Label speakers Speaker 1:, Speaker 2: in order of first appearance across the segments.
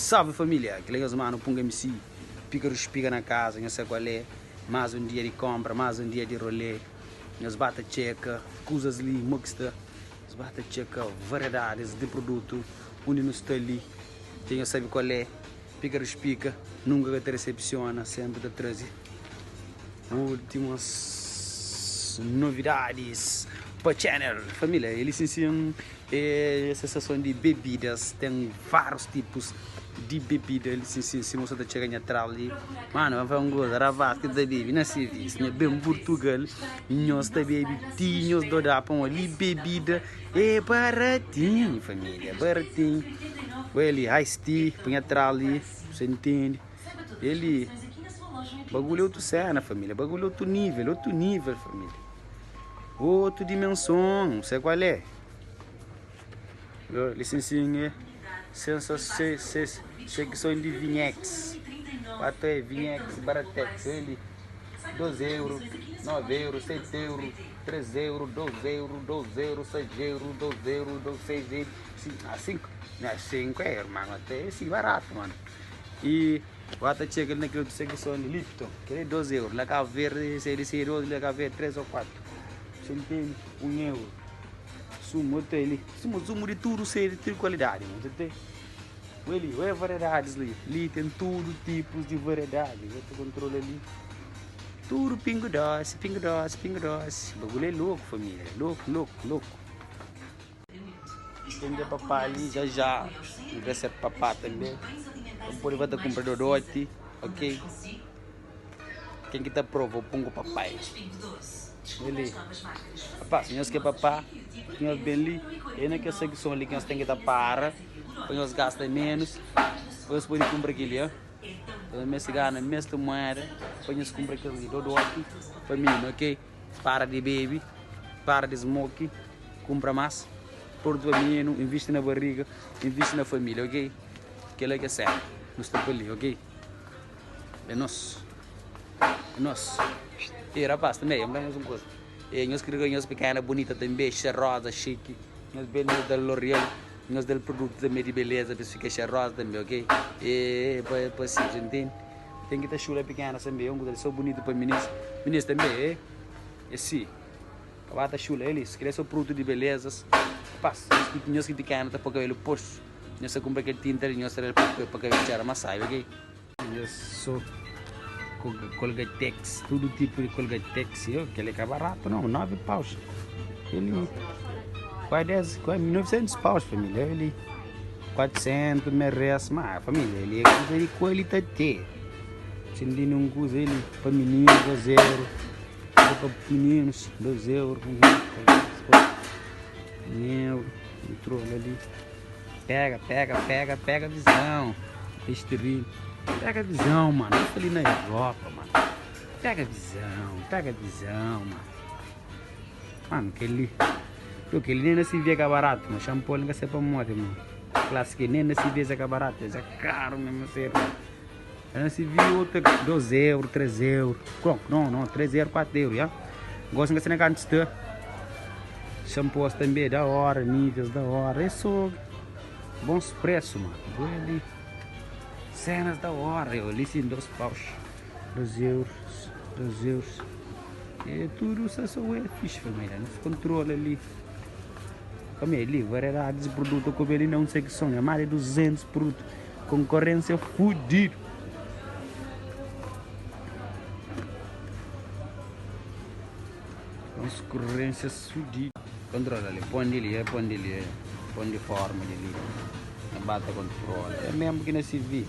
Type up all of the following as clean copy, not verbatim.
Speaker 1: Salve família, kel é nhos manu Punga MC, pika du spiga na kaza, nhos sa kual é, más un dia di konpra, más un dia di rolê, nhos ba ta txeka kuzas li mo ki sta, nhos ba ta txeka variedadis di produtu undi nu sta li, dja nhos sabe kual é, pika du spika nunka ka ta resepsiona, senpri ta traze últimas novidadis pa channel. Família, el li sin sin É sensason di bebidas, ten várius tipus di bebida li sin sin, sima sa ta txega nha tras li, manu ba fla un kuza, rapaz ki ta bebe na sirvisu, nha ben Purtugal, nhos ta bebe ti nhos dodá pamodi li bebida é baratinhu família, baratinhu, oi li ice tea pa nha tras li, sa ntende, é li bagulhu é otu sena família, bagulhu é otu nível, otu nível família. Otu dimenson, se kual é. Lisensinha é sensa se se sekson di vinhex. Pata é vinhex baratex é li. 2 euro, 9 euro, 7 euro, 3 euro, 2 euro, 2 euro, 6 euro, 2 euro, 2, 6 euro, 5, ah 5, não, 5 euro, mano, até esse barato, mano. E Ba ta txega li na kel otu sekson li, Lipton, kel li é 2 euru, la Kabu Verdi se li seria otu, la Kabu Verdi 3 o 4, você ntende? 1 euru, sumu otu é li, sumu sumu di tudu se di tudu kualidadi, você tem? Oi li, oi variedadis li, li ten tudu tipus di variedadi, bu ta kontrola li, tudu pingu dosi, pingu dosi, pingu dosi, bagulhu é loku familia, loku, loku, loku. Tem de papá ali já já N kre ser papá tanbe N pode ba ta kunpra dodoti ok Ken ki ta prova pon ku papai Li Rapaz nhos ki é papá nhos ben li É na kes sekson li ki nhos ten ki ta para pa nhos gasta ménus pa nhos pode kunpra kel-li ah Nhos meste gana meste mueda pa nhos kunpra kel-li dodoti pa mininu ok Para di bebe para di smoke Kunpra más produtu pa mininu, invisti na bariga, invisti na família, ok? Kel-la ki é sénu, nu sta pa li, ok? É nos, é nos. E rapaz, tanbê, N fla nhos un kuza, e nhos kre nhos pikena bunita tanbê, xeroza, xiki, nhos ben nhos da-l L'Oreal, nhos da-l produtu tanbê di beleza pa es fika xeroza tanbê, ok? E pa pa si, bu ntende? Ten ki ta xula pikena tanbê, é un kuza li so bunitu pa minis, minis tanbê, e é si. Ka ba ta xula elis, kel-li é sô produtu di belezas. Rapaz, nhos ki pikenu ta poi kabelu poxu, nhos ta kunpra kel tinta li, nhos ta da-l pa kabelu txera más sábi, ok? Nhos sô Colgatex, tudu tipu di Colgatex, yo, kel-li ka baratu nau, 9 paus. Kel-li, kuase 10, kuase 900 paus, família, kel-li, 400 merese, má família, el-li é kuza di kualitate. Sen di un kuza el-li pa mininu, 2 euru. Kuza pa mininus, 2 euro, 1 euro, controla ali. Pega, pega, pega, pega visão. Listerine. Pega visão, mano. Eu ali na Europa, mano. Pega visão, pega visão, mano. Mano, aquele. Aquele nem na se vê que é barato, mas shampoo nunca sei para morrer, mano. Clássico nem na se vê que é barato, é caro mesmo, sério. Ana si vi outra 2 euro, 3 euro. Não, não, não, 3 euro, 4 euro, já. Gosto que na canto está. Shampoos também da hora, níveis da hora. É só bons preços, mano. Vou ali. Cenas da hora, eu ali sim, dois paus. 2 euros, 2 euros. É tudo só só é fixe, família. Não se controla ali. Família, ali, variedades de produto, como ali não sei que são, é mais de 200 produtos. Konkorênsia fudidu. Konkorênsia fudidu. Kontrola li, pon di li, pon di li, pon di forma di li. Na ba ta kontrola. É mesmu ki na CV.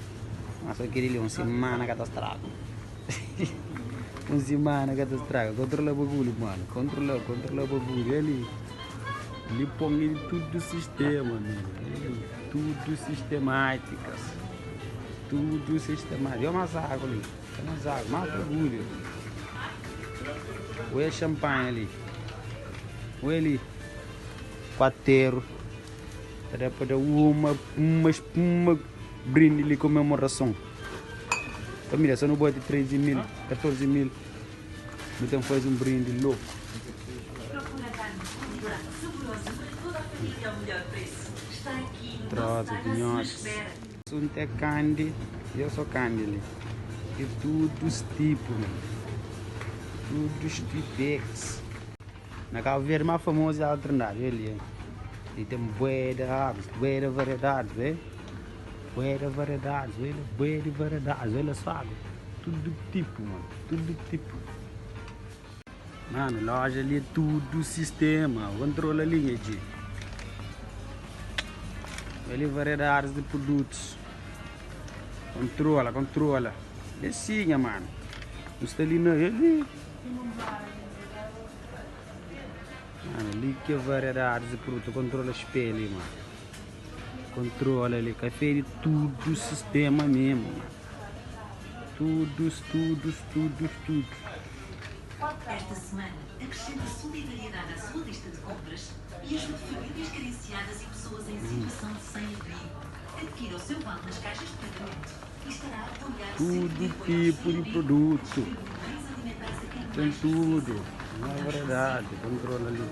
Speaker 1: Mas só ki di li un simana ka ta straga. Un simana ka ta straga. Kontrola bagulho, mano. Kontrola, kontrola bagulho. É li. Li pon di tudu sistema, mano. Tudu sistemátikas Tudu sistemátikas Dja más agu li Dja más agu Más bagulhu Oi xanpanha li Oi li Kuateru Ta da pa da uma Uma Uma Brindi li komemorason Família só nu bati 13 mil 14 mil Nu ten faze un brindi loku. Trosa di nhotis. Asuntu é kandi, e é so kandi li. Di tudus tipu, man. Tudus tipex. Na Cabo Verde más famoso é Alto Trindade, é ali, hein? E tem bué de aves, bué de variedades, vê? Bué de variedades, vê? Bué de variedades, olha só água. Tudo tipo, mano, tudo tipo. Mano, loja ali é tudo sistema, controla ali, nha G. Ali variedades de produtos. Controla, controla. Descinha, mano. Não está ali na ali. Mano, ali que é variedades de produto. Controla espelho ali, mano. Controla ali. Café de tudo sistema mesmo, mano. Tudo, tudo, tudo, tudo.
Speaker 2: Esta semana, acrescente solidariedade à sua lista de compras e ajude famílias carenciadas e pessoas em situação de sem-abrigo. Adquira o seu vale nas caixas de pagamento e estará a apoiar o Centro de
Speaker 1: Tudo
Speaker 2: Apoio aos
Speaker 1: tipo de
Speaker 2: Sem-Abrigo,
Speaker 1: produto.
Speaker 2: distribuindo bens alimentares a quem
Speaker 1: Tem
Speaker 2: mais
Speaker 1: tudo.
Speaker 2: precisa.
Speaker 1: Na
Speaker 2: Contamos
Speaker 1: variedade.
Speaker 2: consigo.
Speaker 1: Controla ali.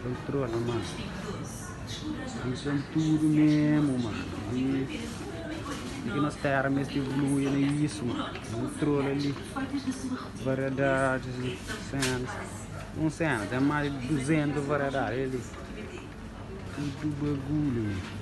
Speaker 1: Controla, mano.
Speaker 2: Pingo Doce. Descubra as novas
Speaker 1: Isso é
Speaker 2: marcas
Speaker 1: tudo
Speaker 2: sociais que
Speaker 1: mesmo,
Speaker 2: nossos
Speaker 1: mano.
Speaker 2: e
Speaker 1: E,
Speaker 2: por apenas
Speaker 1: e que nós
Speaker 2: 1,49€.
Speaker 1: terra mesmo
Speaker 2: Compre
Speaker 1: evolui
Speaker 2: duas
Speaker 1: é
Speaker 2: e
Speaker 1: isso,
Speaker 2: por
Speaker 1: mano.
Speaker 2: Onix são as
Speaker 1: Controla
Speaker 2: aliadas
Speaker 1: ali.
Speaker 2: perfeitas na sua rotina de beleza.
Speaker 1: Variedades de
Speaker 2: Então,
Speaker 1: cenas.
Speaker 2: prepare-se.
Speaker 1: Um cena, tem mais de 200 variedades ali. Tudo bagulho, mano.